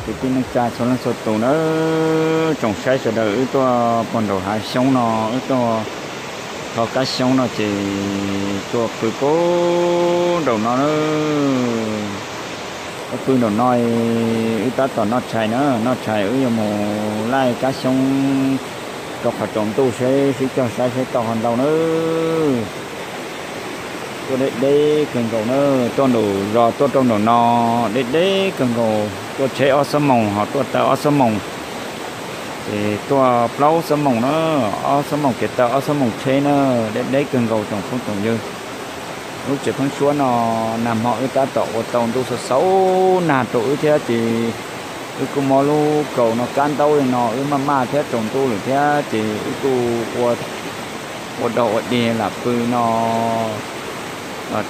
Kwv tij neej tsa txhua leej txhua tus nawb, tsoom saib sawv daws, wb tuaj puag nraum hav xyoob no, wb tuaj tho kab xyoob no ces tuaj pw puag nraum no nawb. Wb pw nraum no, wb tab tom noj tshais na, noj tshais wb yuav mus laij kab xyoob rau qhov tsaus ntuj seb sib cog saib seb tau ho ntau nawb. Tuaj deb deb kawg nkaus na, tuaj nraum zos tuaj rau nraum no deb deb kawg nkaus, tuaj tsheb ob xuab moos ho tuaj taw ob xuab moos, ces tuaj plaub xuab moos na, ob xuab moos kev taw ob xuab moos tsheb na, deb deb kawg nkaus tsoom phooj tsoom ywg. Lub tsev pheeb suab no nag hmo wb tab tom ua tau ntuj xau xau nag rau wb thiab ces wb kuj muab lub kaus no kab ntaub li no wb maj maj thiab tsaus ntuj lawm thiab ces wb kuj ua dog ua dig lam pw no.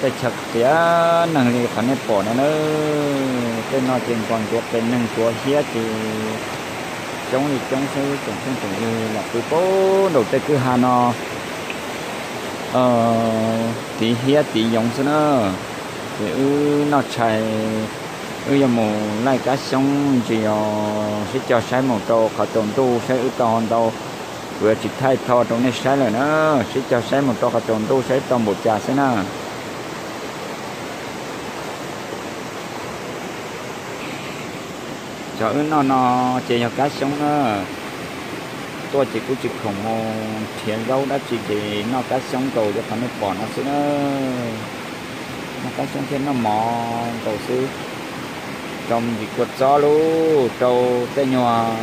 Tej chaw tiav neeg li qhov nej pom no na, tej no ces npog ntsuav qes neeg ntsuav hiab ces coob li coob xwb tsoom phooj tsoom ywg, lam pw puag nraum tej kwj ha no tiv hiab tiv yoov xwb na. Ces wb noj tshais, wb yuav mus laij kab xyoob ntsis os, sib cog saib mus rau qhov tsaus ntuj saib wb tau ho ntau. Kuv yuav tsis thaij tho rau nej saib lawm na, sib cog saib mus rau qhov tsaus ntuj saib tau npaum cas xwb na. Cov wb noj no ces yog kab xyoob na. Tuaj ces kuj tsis khoom mus nrhiav zaub dab tsi ces noj kab xyoob nkaus li qhov nej pom no xwb na. Noj kab xyoob thiab noj mov nkaus xwb. Rau me ntsis kua txob lub, rau tej nyuag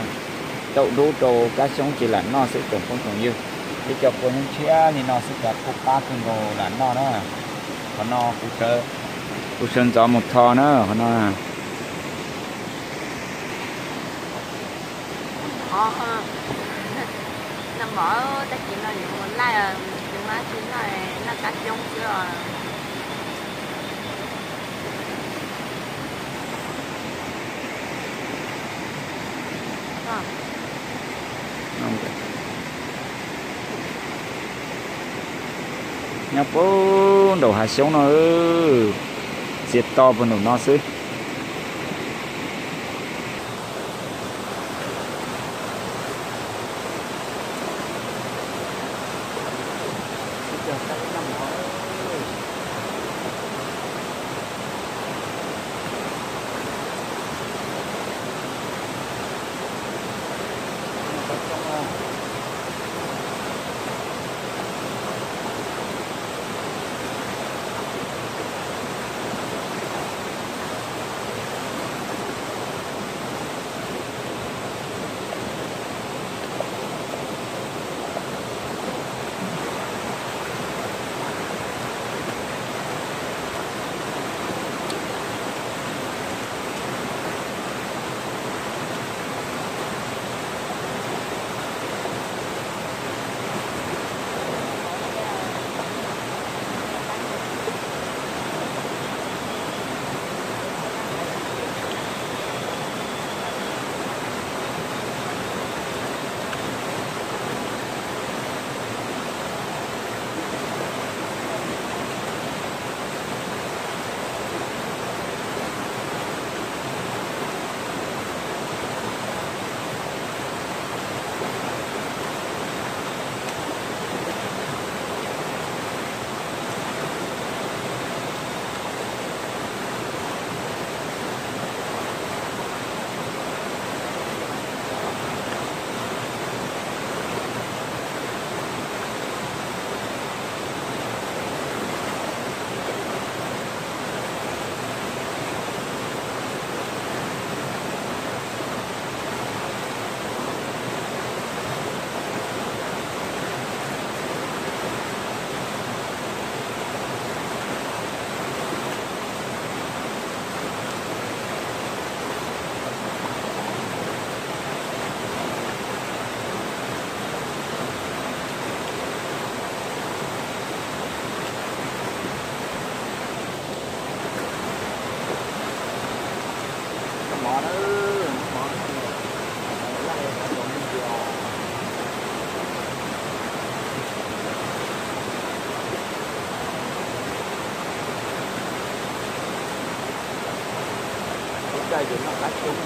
taum dub rau kab xyoob ces lam noj xwb tsoom phooj tsoom ywg. Peb cov kua ntshiab ntshiab li no xwb kav kuj qab kawg nkaus lam noj na. Qhov no kuv sawv ntxov mus tho na qhov no. Noj mov, tag kis no yuav mus laij, yuav mus tsis noj, noj kab xyoob xwb os. Nyob puag nraum hav xyoob no, txias to puag nraum no xwb. Ua cas yuav noj kab xyoob?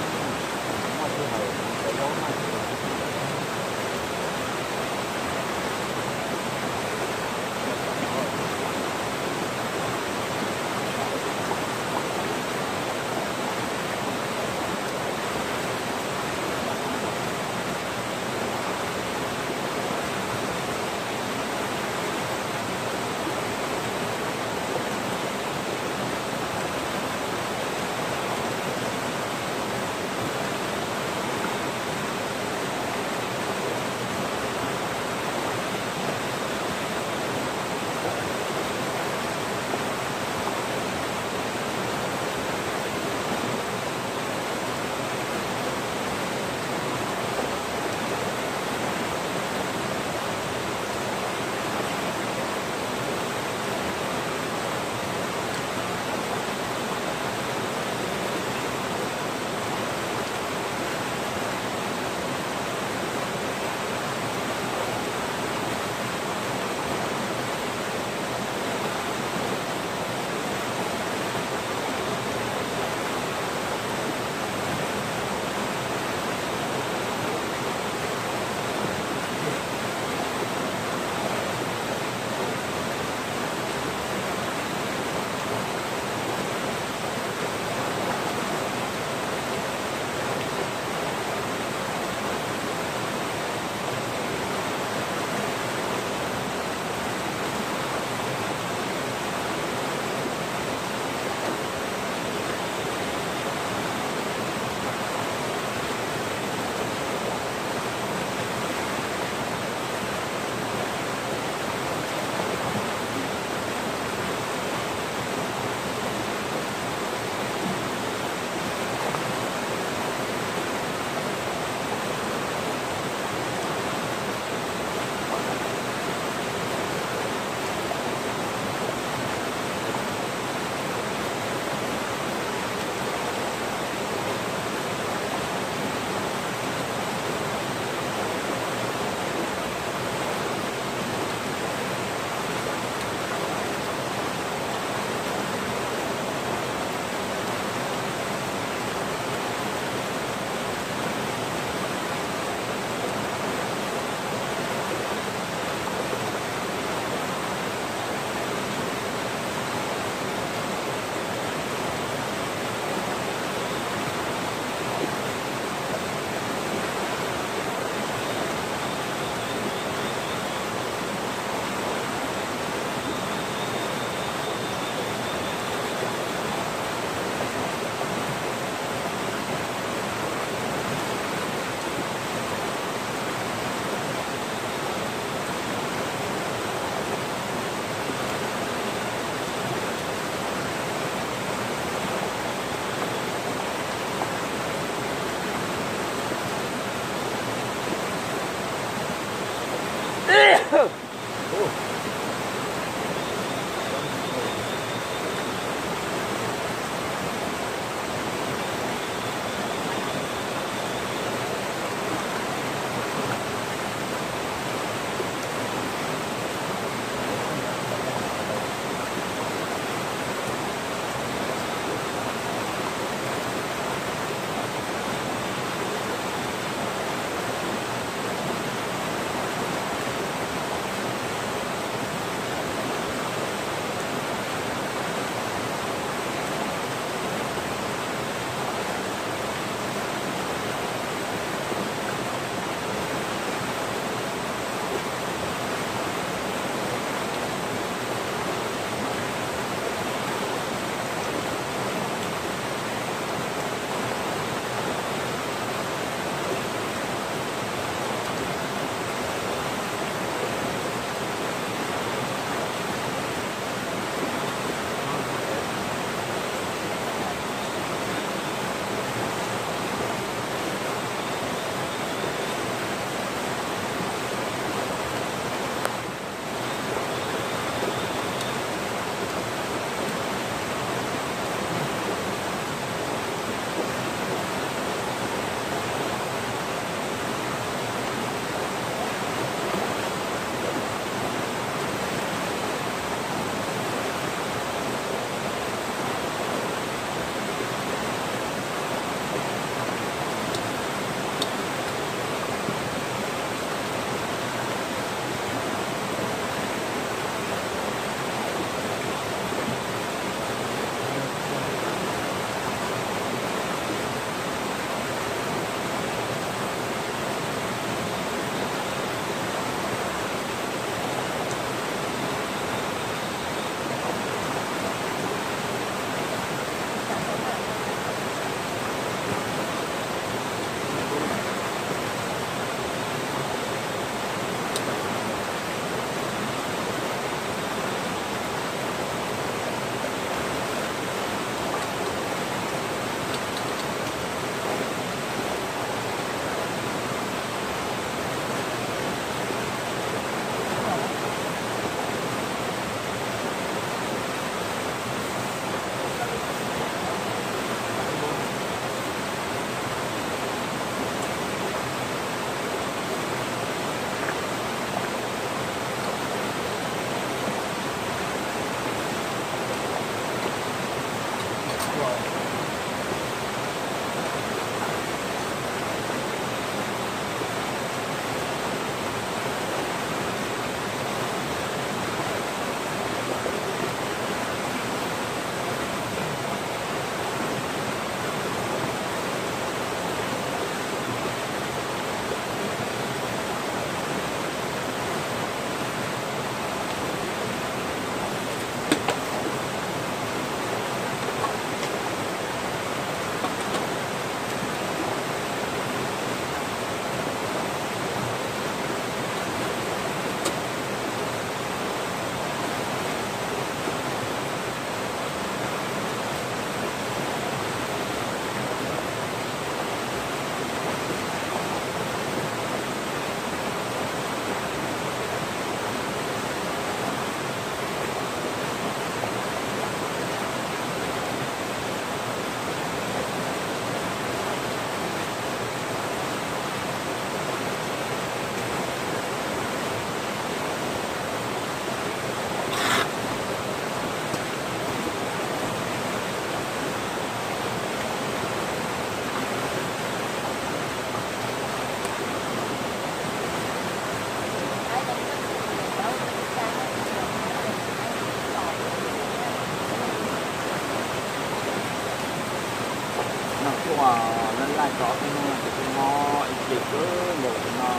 Noj tshuaj laij laij tau ob peb hnub no ces kuj mob ib ce kawg nkaus li no,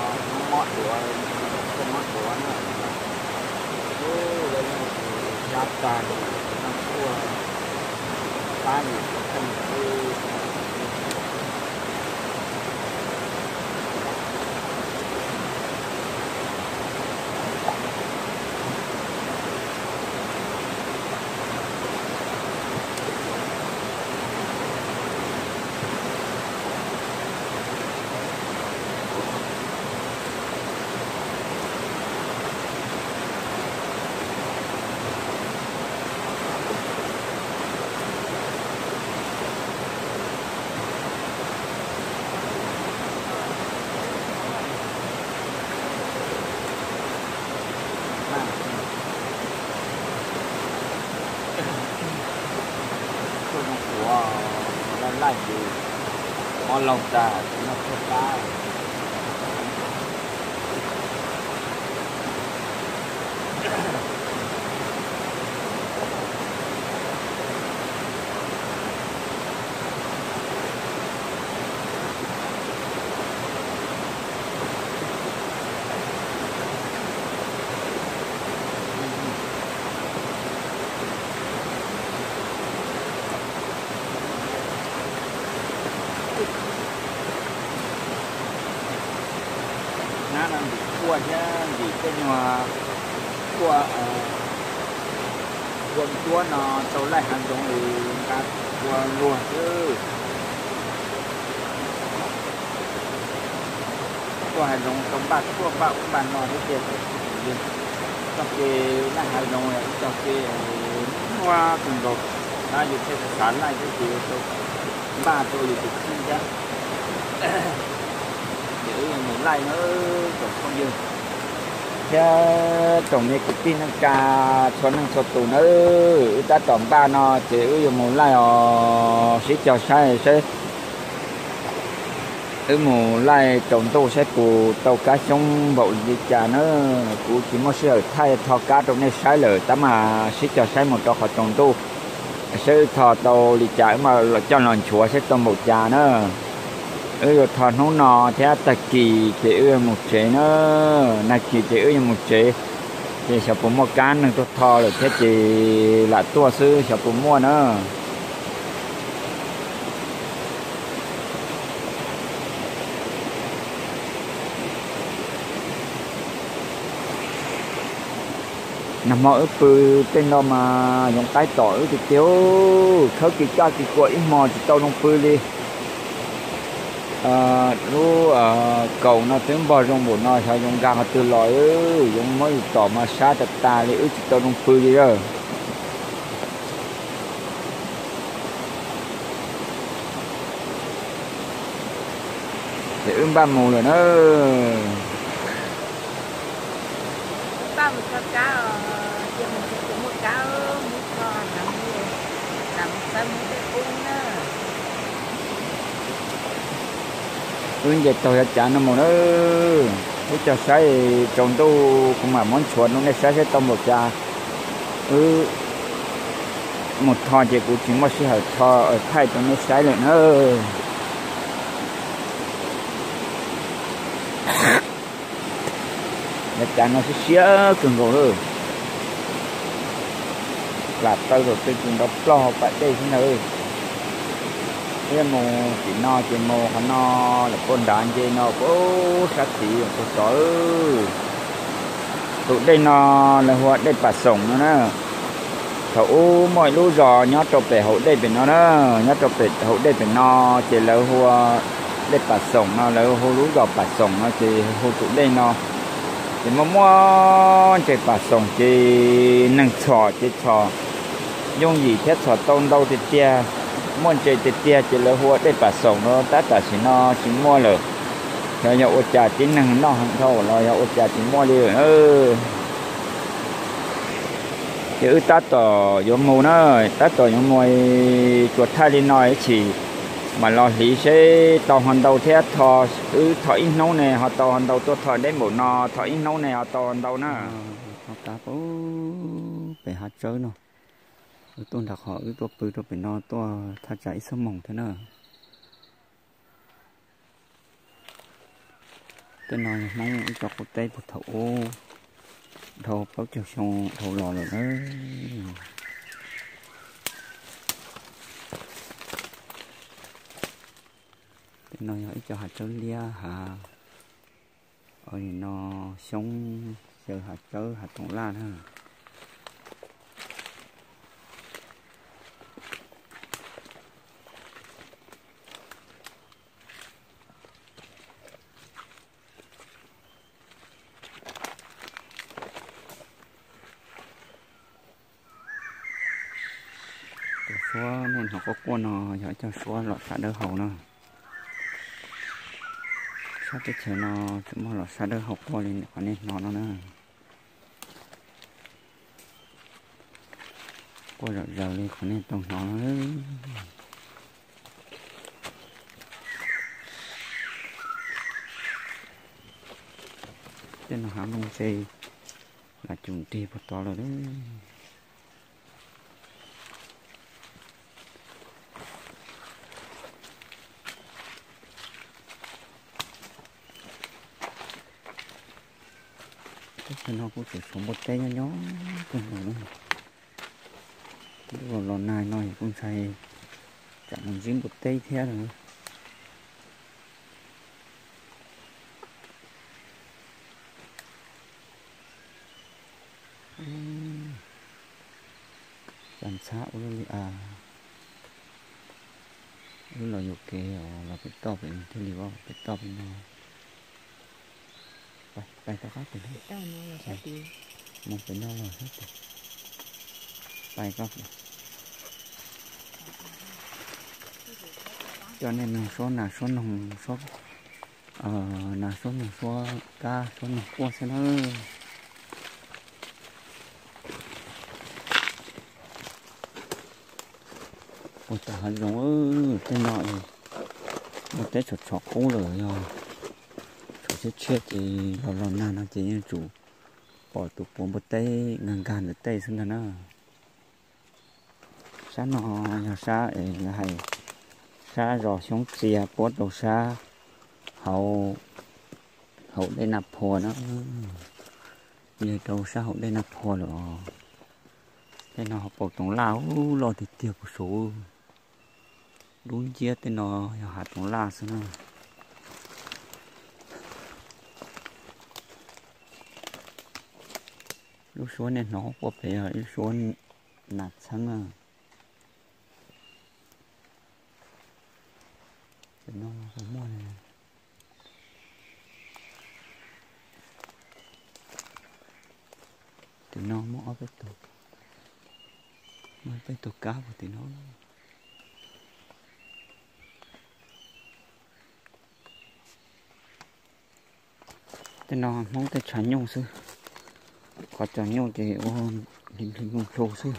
mob duav, tshuaj mob duav na. Ub, lawv yeej hlab tag li, noj tshuaj pab yus tus kheej xwb. Tshuaj zoo ua laij laij ces mob laug tas ces noj tshuaj pab. Nab no ntim tshuaj thiab ntim tej nyuag tshuaj ua ncuab no tau laij hav zoov es nqa ua luag xwb. Tshuaj hav zoov tau npaj tshuaj npaj ub npaj no thiab tiag, txoj kev laij hav zoov ib txoj kev nyuaj kawg nkaus, tab yus thiaj xav laij thiab ces tau npaj rau yus tus kheej thiab. Ces wb yuav mus laij na tsoom phooj ywg thiab tsoom me kwv tij neej tsa txhua leej txhua tus nawb, wb tab tom npaj no ces wb yuav mus laij os, sib cog saib saib wb mus laij tsaus ntuj saib puas tau kab xyoob npaum li cas na. Kuv tsis muaj sij hawm thaij tho kab rau nej saib lawm tab mas sib cog saib mus rau qhov tsaus ntuj saib wb tho tau li cas wb mam coj los nchuav saib tau npaum cas na. Wb yuav tho hnub no thiab tag kis ces wb yuav mus tsev na. Nag kis ces wb yuav mus tsev, ces xyov puas muaj kab neeg tuaj tho lawm thiab ces lam tuaj xwb xyov puas muaj na. Nag hmo wb pw tej no mas yoov qaib tom wb tiag tiag, khawb kis kaj kis kua ib hmo tsis tau zoo pw li. Lub kaus no twb npog zoo npaum no xyov yoov nkag qhov twg los, yoov muab yus tom mas sab tas tas li wb tsis tau zoo pw li lawm. Ces wb npaj mus lawm na. Npaj mus tho kab os, cia mus tsev ces muaj kab mus tho heev li. Lam mus Wb nce taug yav cav no mus na. Wb cog saib tsaus ntuj kuv mam muab ntxhua rau nej saib saib tau npaum cas. Wb mus tho ces kuv tsis muaj sij hawm tho thaij rau nej saib lawm na. Yav cav no siab siab kawg nkaus lawm. Lam taw zaum twg tsis nrov plog hauv pas dej xwb ntag. Thiab mus tim no ces mus qhov no lawm puag nrad nce no puag sab tid puag tod. Tus dej no lawv hu ua dej Pas Xoom no na. Thaum ub muaj ib lub zos nyob rau pem hauv dej pem no na, nyob rau pem hauv dej pem no, ces lawv hu ua dej Pas Xoom no, lawv hu lub zos Pas Xoom no ces hu tus dej no. Ces muaj muaj ntses Pas Xoom ces neeg txhom ces txhom yooj yim thiab txhom tau ntau tiag tiag, muaj ntses tiag tiag ces lawv hu ua dej Pas Xoom no, tab tam sim no tsis muaj lawm. Xyov yog ua cas tib neeg noj heev dhau los yog ua cas tsis muaj li lawm. Ces wb tab tom yuav mus na, tab tom yuav mus, tsuas thaij li no ib chim mam los hliv seb tau ho ntau thiab tho. Wb tho ib hnub ne ho tau ho ntau, tuaj tho deb npaum no tho ib hnub ne ho tau ho ntau na. Tho tab pem hav tsawb no, wb tuaj nram qhov wb tuaj pw rau pem no tuaj thaj tsam ib xuab moos thiab na. Tej no yog Hmoob ib tsob qub teb puag thaum ub, dhau plaub caug xyoo dhau los lawm na. Tej no yog ib co hav tsawb liab hav, no xyoob xyaw hav tsawb hav toov laj na. Cov suab nej hnov quaj quaj no yog ib co suab los sab dawb hau na. Sab teb chaws no tseem muaj los sab dawb hau quaj li qhov nej hnov no na. Quaj zom zaws li qhov nej tau hnov no. Tej no hav nplooj ntseg lam cum nrig puag tod lawm. Teb chaws no kuj tseem tshuav npua teb nyob nyob kawg nkaus na. Lub los nag no kuj ntshai tsam mus ntsib npua teb thiab lawm. Cas ntxhab ua luaj li as. Wb los yuam kev os, los pem toj pem no thiaj li, pem toj pem no. Pais, pais rov qab pem no. Mus pem no los sab tid. Pais koj. Coj nej mloog suab nas suab noog, suab nas suab noog, suab kab suab noog quaj xwb na. Ua cas hav zoov tej no es npua teb tshov tshov qub lawm, yog tshov tshiab tshiab ces los los nag no ces yeej tsum pom tus puav npua teb nkag nkag ntawm tej xwb ntag na. Sab no yog sab es lawv hais sab zos Xyoob Txias puab rau sab hauv, hauv dej Naj Phua na. Yog rau sab hauv dej Naj Phua lawm os. Tej no ho paus toov laj ub loj tiag tiag puag saud. Dub nciab tej no yog hav toov laj xwb na. Lub suab nej hnov quaj pem yog ib lub suab nas txheeb na. Tim no puas muaj? Tim no muaj ob peb tug, muaj peb tug kab puag tim no. Tej no Hmoob tej tshav nyuj xwb, qhov cog nyuj ces ua hli hli nplooj hlua xwb.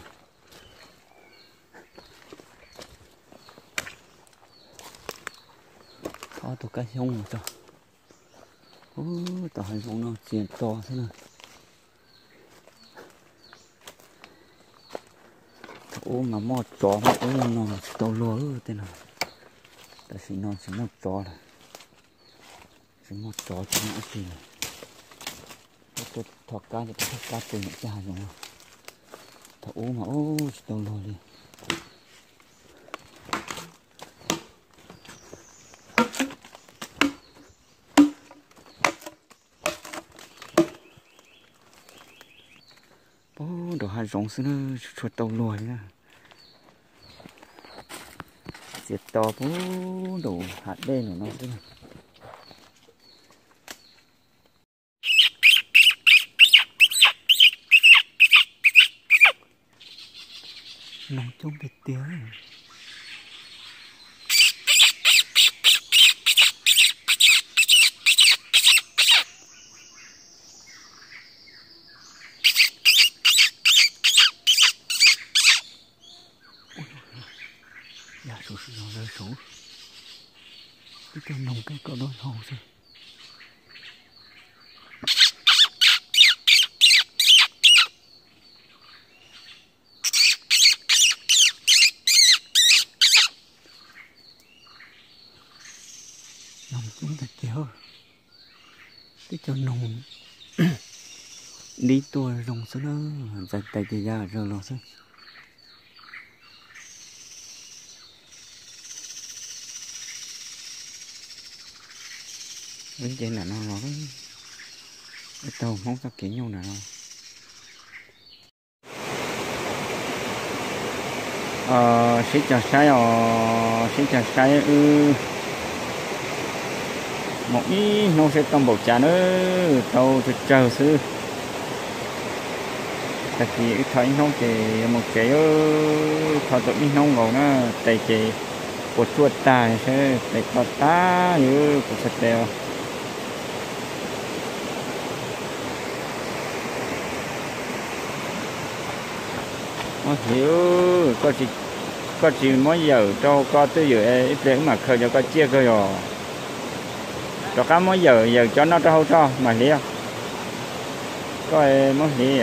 Ob tug kab xyoob no tso. Ub, tom hav zoov no txias to xwb na. Thaum ub mas muaj tsov muaj ub muaj no tsis tau luag tej no. Tam sim no tsis muaj tsov lawm, tsis muaj tsov tsis muaj dab tsi lawm. Tuaj tho kab ces tuaj tho kab pw ntawm caj hav zoov no. Thaum ub mas ub tsis tau luag li. Puag nraum hav zoov xwb na, tsis tshua tau luag li na. Txias to puag nraum hav dej nraum no xwb. Noog coob tiag tiag. Ya saum saum, tib co noog peb kaum tau hlau xwb. Noog coob tiag tiag. Tib co noog dib tuaj zoo xwb na, ntxais tes ces ya zawg los xwb. Wb nce nram no los, wb taug Hmoob txoj kev nyuj nram no. Sib caug saib os, sib caug saib wb mus ib hnub seb tau npaum cas na, tau tsawg tsawg xwb. Tag kis wb tho ib hnub ces yuav mus tsev, tho tau ib hnub nkaus na, tes ces puas tsuaj tag, tes to tag li kuv txhais tes. Muab hliv, koj tsis muab yawm rau koj twj ywm ib pliag wb mam khaws cov koj ciaj kawg yom. Rov qab muab yawm, yawm cov no rau hauv tso mam hliv. Koj muab hliv.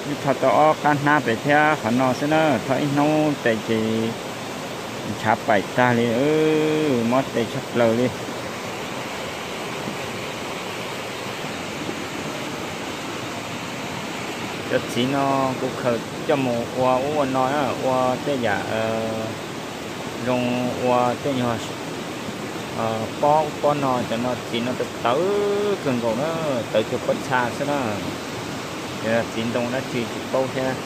Wb tho tau ob qab hnab pem thiab qhov no xwb na, tho ib hnub tes ces ntshav paim tag li, mob tes tshaj plaws li. Cov txiv no kuv khaws coj mus ua ub ua no, ua tej yam zoo, ua tej nyuag pob ub pob no, cov no txiv no tawv tawv kawg nkaus na, tawv cuag pob txha xwb na. Cov txiv ntoo dab tsi tsis paub thiab.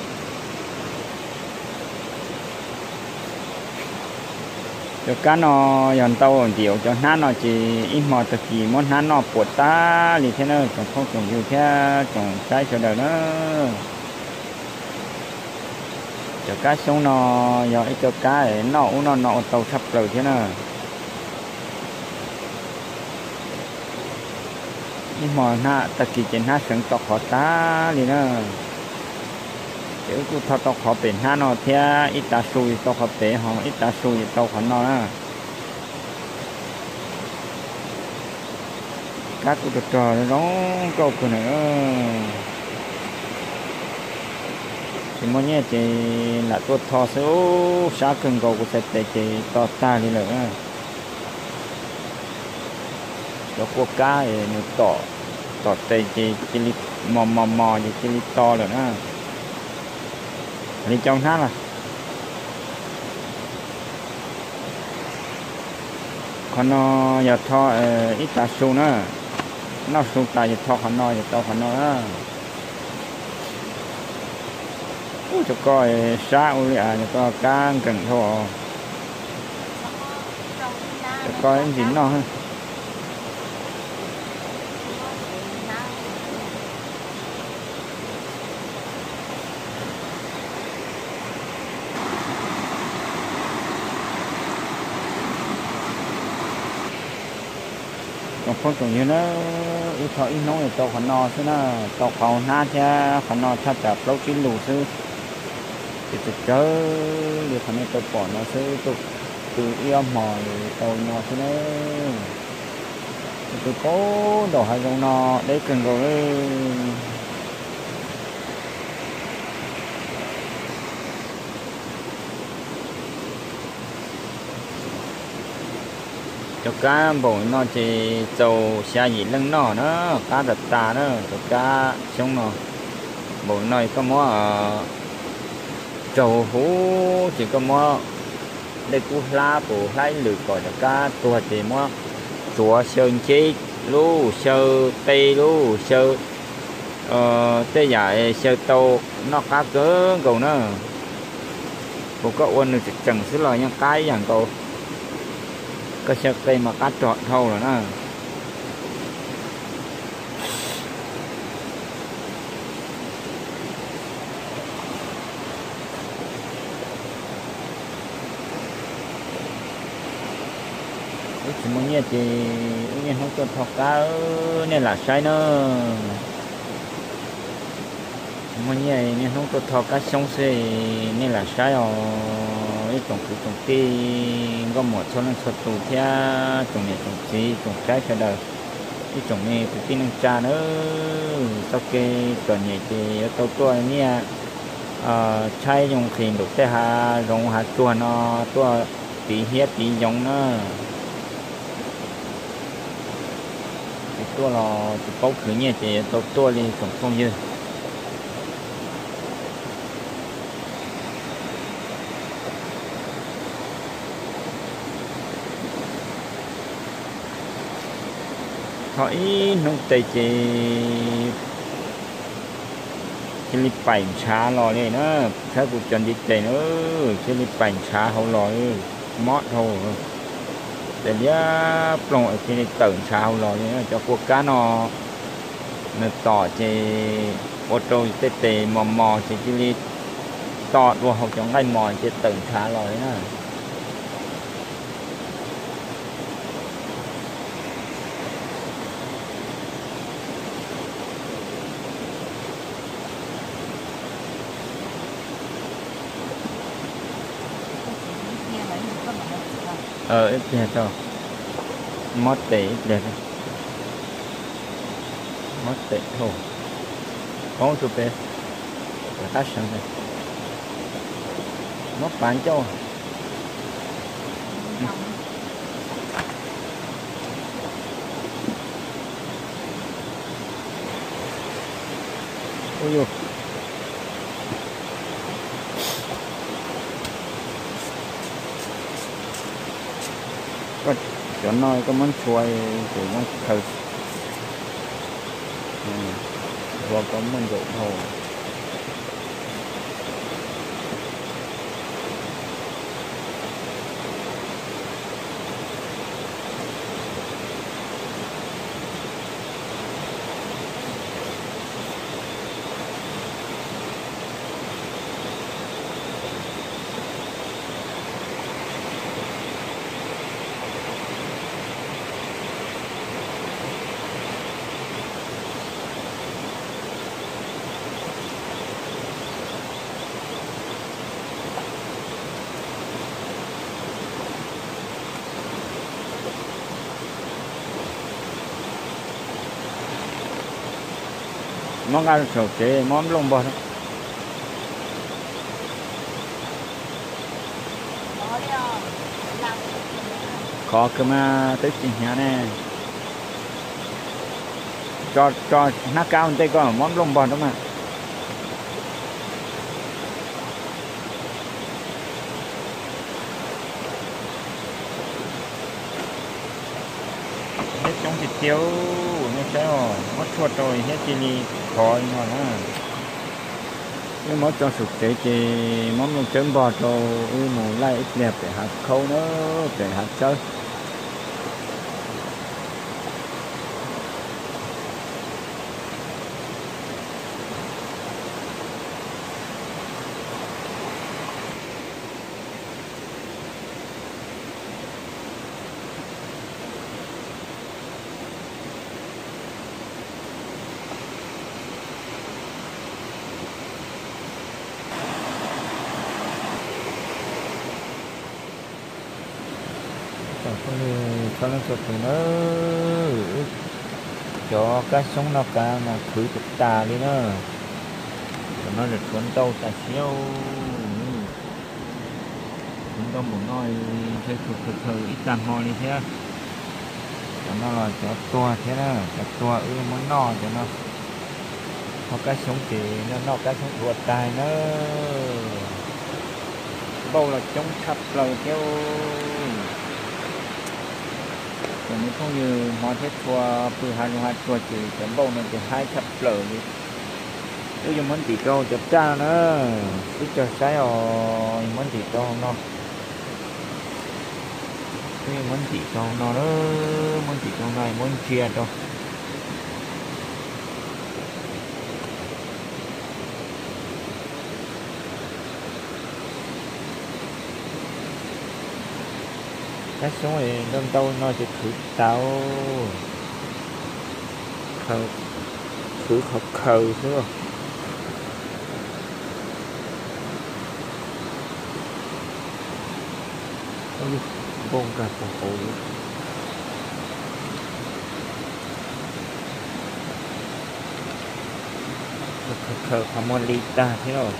Cov kab no yog ntau ntim cov hnab no ces ib hmo tag kis muab hnab noj puas tag li thiab na, tsoom phooj tsoom ywg thiab tsoom saib sawv daws na. Cov kab xyoob no yog ib co kab noj ub noj no ua tau tshaj plaws thiab na. Ib hmo tag kis ces hnab seev tau qhov tag li na. Ces wb kuj tho tau qhov pem hnab no thiab, ib tav su ces tau qhov pem, ho ib tav su ces tau qhov no na. Kab kuj rog rog zoo nkauj kawg na. Tsis muaj nyiaj ces lam tuaj tho xwb, sab kawg nkaus kuv txhais tes ces to tag li lawm na. Cov kua kab nws tom, tom tes ces cia li mos mos mos ces cia li to lawm na. Li cov hnab lawm. Qhov no yog tho ib tav su na, noj su tas ces tho qhov no ces tau qhov no na. Ub, cov ko sab ua li, cov ko kab nkees dhau. Cov ko ntsis noj. Tsoom phooj tsoom ywg na, wb tho ib hnub tau qhov no xwb na, tau qhov hnab thiab qhov no thaj tsam plaub tsib lus xwb. Ces tsawg tsawg li qhov nej tau pom no xwb, tuaj Ib ob hmos tau no xwb na. Tus qaub nraum hav zoov no deb kawg nkaus li. Cov kab npaum no ces txaus xya yim leej noj na, qab tas tas na, cov kab xyoob no. Npaum no koj muab raug huv ces koj muab dej kub hlab pus hlab ib lwm kom cov kab tuag ces muab tsuav xyaw nceb lub, xyaw qe lub, xyaw tej yam xyaw tau noj qab kawg nkaus na. Kuv koj ua nws tseem tseem xwb los yeej qab ib yam nkaus. Koj xyaw qe mas qab rog dhau lawm na. Wb tsis muaj nyiaj ces wb niaj hnub tuaj tho kab, nej lam saib na. Tsis muaj nyiaj, niaj hnub tuaj tho kab xyoob xwb, nej lam saib os. Ib tsoom kwv tsoom tij nkauj muam txhua leej txhua tus thiab tsoom niam tsoom txiv tsoom saib sawv daws, ib tsoom me kwv tij neej tsa nawb, txoj kev txom nyem ces yuav tau tuaj nyiaj tshaib yoo nqhis nraum tej hav zoov hav tsuag no tuaj tiv hiab tiv yoov na. Tsis tuaj los tsis paub khwv nyiaj ces yuav tau tuaj li tsoom phooj ywg. Tho ib hnub tes ces cia li paim ntshav los li na. Saib kuv cov ntiv tes na, cia li paim ntshav hauv los li, mob dhau. Tes liab ploog cia li tawm ntshav hauv los li. Cov kua kab no nws tom ces ua rau tej tes mos mos ces cia li to dua hauv cov nqaij mos ces tawm ntshav los li na. Ib pliag tso, mob tes ib pliag. Mob tes dhau, poob rau pem qab seev, mob pav ncauj. Ua yus, cov no koj muab ntxhua ces muab khaws, ua koj muaj ncaum dhau. Muab nqa saum tsev muab nplooj npog. Khov kawg mas twb tsis hnyav ne. Tso hnab kab ua ntej koj muab nplooj npog rau mas. Hiab coob tiag tiag, nej saib os, muab tshuaj rau hiab cia li khov li no na. Wb muab tso saum tsev ces muab nplooj tsawb npog rau, wb mus laij ib pliag pem hav khaub na, pem hav tsawb. Phooj ywg txhua leej txhua tus na, cov kab xyoob noj qab mas khwv tas tas li na. Cov no tshuav ntau tas siab. Tshuav ntau npaum no, ntshe khwv khwv khwv ib tag hmo li thiab. Cov no los cov tuag thiab na, cov tuag wb muab noj cov no. Ho kab xyoob ces noj noj kab xyoob dua tag na. Npauj los coob tshaj plaws thiab. Cov me phooj ywg hmov thiab txhua pw hav zoov hav tsuag ces cov npauj no ces haib tshaj plaws li. Wb yuav muab ntim rau cov raj no na. Wb cog saib os, yuav muab ntim rau no. Wb yuav muab ntim rau no, muab ntim rau no muab ntsia rau. Kab xyoob ntau ntau no ces khwv tas, khwv qhov khaws xwb. Npauj nkag puag hauv li. Khaws qhov muag li tag thiab.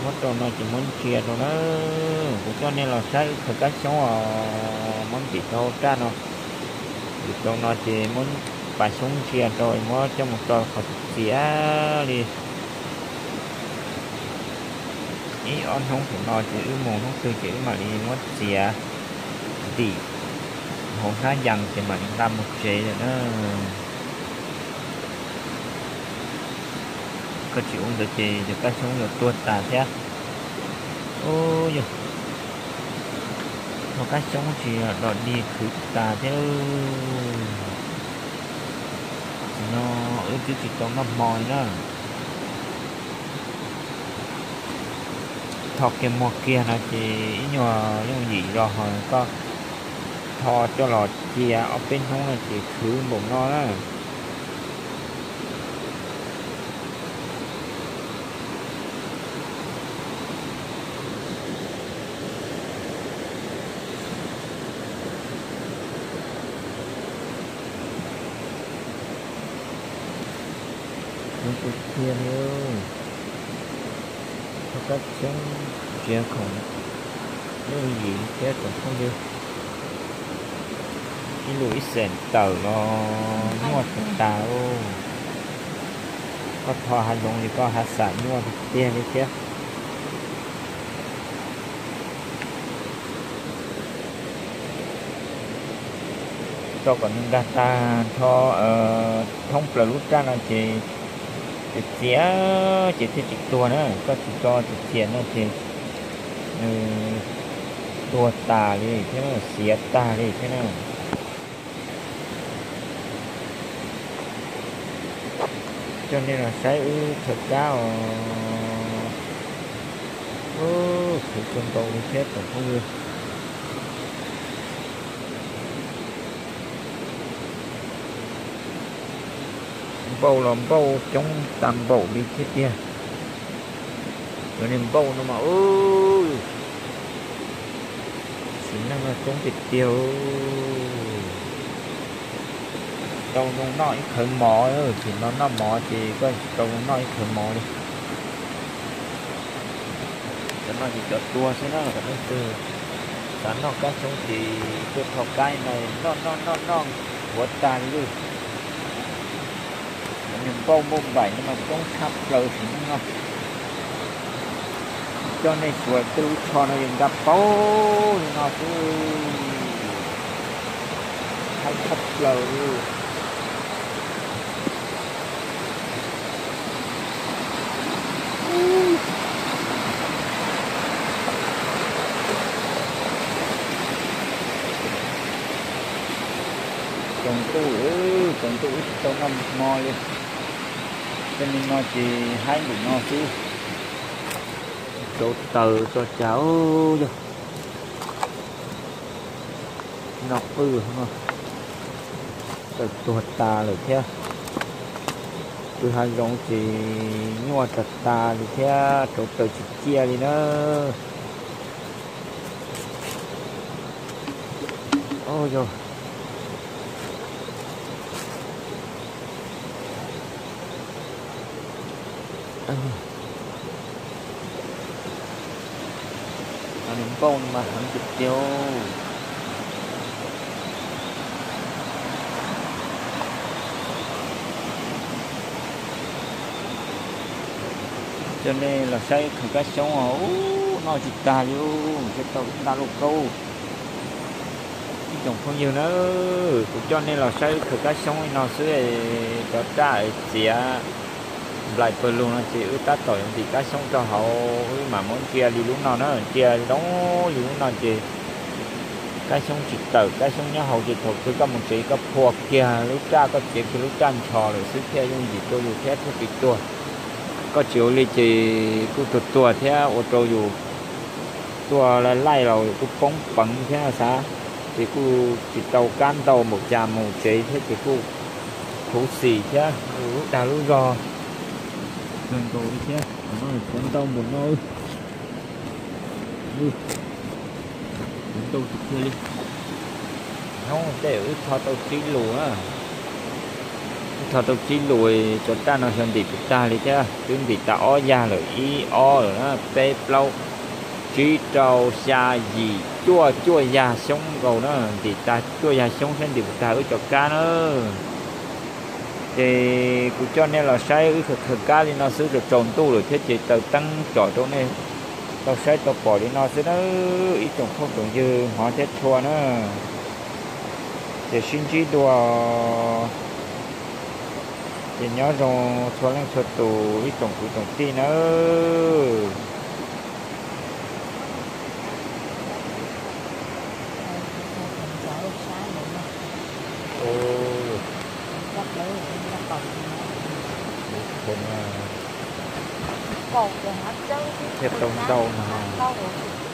Muab rau no ces muab ntsia rau na. Kuv coj nej los saib wb khaws kab xyoob os, muab ntim rau raj no. Ntim rau no ces muab pas xyoob ntsia rau, muab coj mus tso qhov txiav li. Ib ob hnub tom no ces wb mus hnub twg ces wb mam li muab txiav ntim hauv hnab yas ces mam li nqa mus tsev lawm na. Koj tsis ua ntawd ces cov kab xyoob yuav tuag tas thiab. Ub, yog ho kab xyoob tsis dog dig khwv tas thiab. Tam sim no wb twb tsis tau noj hmo li na. Tho kiag muag kiag no ces ib nyuag yooj yim zog ho koj tho coj los cia ob peb hnub no ces khwv npaum no na. Khwv tiag tiag li. Tho kab xyoob ntsia khoom yooj yim thiab tsoom phooj ywg. Ib lub ib xees tawm los nyuaj tas tas. Koj tho hav zoov ces koj hav xam nyuaj tiag tiag li thiab. Tso kom nws nkag tag nrho thoob plaws lub raj no ces txiav txiav ces thiaj tsis tuag na. Koj tsis tso txiav txiav no ces nws tuag tas li thiab, xiav tag li thiab na. Coj nej los saib wb khaws kab os. Khwv tau ntau li thiab tsoom phooj ywg. Npauj los npauj coob tag npaum li thiab tiag. Cov niag npauj no mas, sim neej no coob tiag tiag. Tau zoo noj ib khawv mov, tsis no noj mov ces koj tsis tau zoo noj ib khawv mov li. Cov no ces cov tuag xwb na, kom leej twg xav noj kab xyoob ces tuaj tho kab no noj noj noj noj huav tag li. Cov niag npauj npauj npaim no mas coob tshaj plaws sim neej no. Coj nej xyuas tej lub tsho no yeej nkag paug li no xwb. Haib tshaj plaws li. Tsaus ntuj, tsaus ntuj wb tsis tau noj hmo li. Tej me no ces haib npaum no xwb. Rau taws tso cas yog noj qwj no, taws tuag tas lawm thiab. Pw hav zoov ces nyuaj tas tas li thiab, rau taws tsis ciaj li na. Oj yog, nws npauj mas heev tiag tiag. Coj nej los saib khaws kab xyoob os, ub, noj tsis tag li, thiab tau ib nta lauj kaub. Ib tsoom phooj ywg na, kuv coj nej los saib wb khaws kab xyoob li no xwb, cov raj txiav nplaim pawg lug no ces wb tab tom yuav ntim kab xyoob rau hauv, wb mam muab ntsia li lub no na, ntsia zoo li lub no ces kab xyoob tsis tawm, kab xyoob nyob hauv ces thaum twg koj mus tsev koj phua kiag lub raj, koj txiav kiag lub raj ncho lawm xwb thiaj yooj yim rau yus thiab thiaj tsis tuag. Koj tsis ua li ces kuj tuag tuag thiab ua rau yus tuaj laij laij los yus kuj poob peev thiab xav, ces kuj tsis tau kab ntau npaum cas mus tsev thiab ces kuj khuv xim thiab, lub dag lub zog kawg nkaus li thiab. Qhov no puav ntau npaum no, puav ntau tiag tiag li. Hnub tej wb tho tau tsib lus na, wb tho tau tsib lus, cov raj no xyov ntim puas tag li thiab, twb ntim tas ob yag lawm, ib ob lawm na, peb plaub tsib rau xya yim cuaj, cuaj yag xyoob nkaus na, ntim tas cuaj yag xyoob saib ntim puas tag wb cov kab na. Ces kuv coj nej los saib wb khaws kab li no xwb, tsaus tsaus ntuj lawm thiab ces taws teeb tsom rau nej tau saib tau pom li no xwb na, ib tsoom phooj tsoom ywg hmov thiab tshua na. Ces sib ntsib dua, ces nyob zoo txhua leej txhua tus ib tsoom kwv tsoom tij nawb. Thiab tau ntau no.